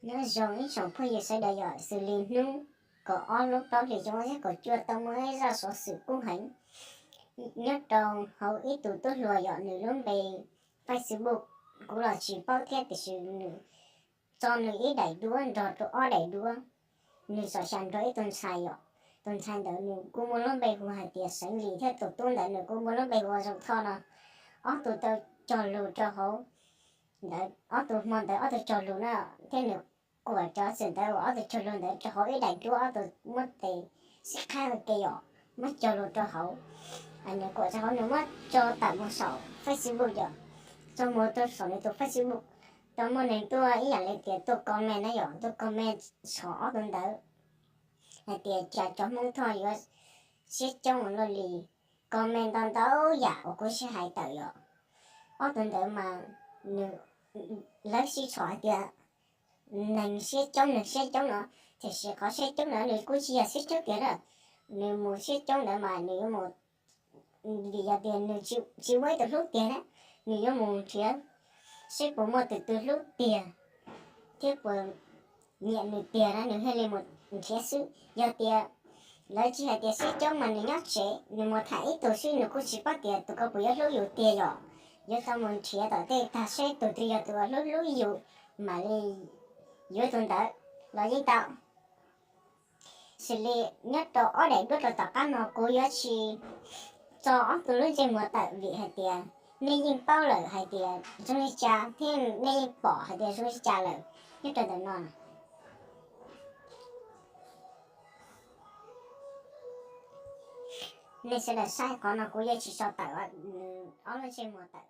Nyob zoo ib tsoom phooj ywg sawv daws, yog xws li hnub kaum ob lub plaub hlis xyoo ob txhiab kaum cuaj tau muaj ib zaj xov xwm kub heev nyob rau hauv ib tug tub hluas, yog nws lub npe Facebook kuv los tsis paub thiab, tiam sis nws tso nws ib daim duab nrog rau ob daim duab, nws txawm xa nrog ib tug ntxhais yom. Tus ntxhais ntawd nws kuj muaj lub npe hu hais tias Xeev Lis thiab tus tub ntawd nws kuj muaj lub npe hu ua Zoo Thoj no. Ob tug tau cog lus rau hauv ntawd, ob tug hmo ntawd ob tug cog lus na, thiab nws kuam cov xwm ntawd uas ob tug cog lus ntawd rau hauv ib daim duab, ob tug muab tes xib qhaib ua ke yom, muab cog lus rau hauv. Nws kuam rau hauv, nws muab tso tawm mus saum Facebook yom, tso mus rau saum nws tus Facebook, tau muaj neeg tuaj ib yam li tias tuaj comment na yom, tuaj comment saum ob tug ntawd hais tias cas cov Hmoob Thoj yuav siab coob ua luaj li, comment ntau ntau yam uas kuv sib hais tawm yom. Ob tug ntawd mas nws, lawv sib tshom hais tias neeg siab coob, neeg siab coob no, tiam sis qhov siab coob ntawd nws kuj tsis yog siab coob tiag na. Nws mus siab coob ntawd mas nws yuav mus, vim yog tias nws tsis muaj ib tug hlub tiag na, nws yuav mus nrhiav seb puas muaj tus twg hlub tiag thiab puas nyiam nws tiag na nws thiaj li mus nrhiav xwb. Yog tias lawv tsis hais tias siab coob mas nws nyob tsev nws mus tham ib tug xwb, nws kuj tsis paub tias tus ko puas yuav hlub yus tiag yom. Yuav tau mus nrhiav tom tej tag seb tus twg yog tus uas hlub hlub yus, mam li yuav tus ntawd los yeej tau. Xws li nyob rau ob daim duab rau tom qab no kuv yuav tsis tso ob tug lub ntsej muag tawm vim hais tias nej yeej paub lawm hais tias zoo li cas thiab nej yeej pom hais tias zoo li cas lawm nyob rau ntawm no. Nej sawv daws saib qhov no kuv yuav tsis tso tawm ob lub ntsej muag tawm.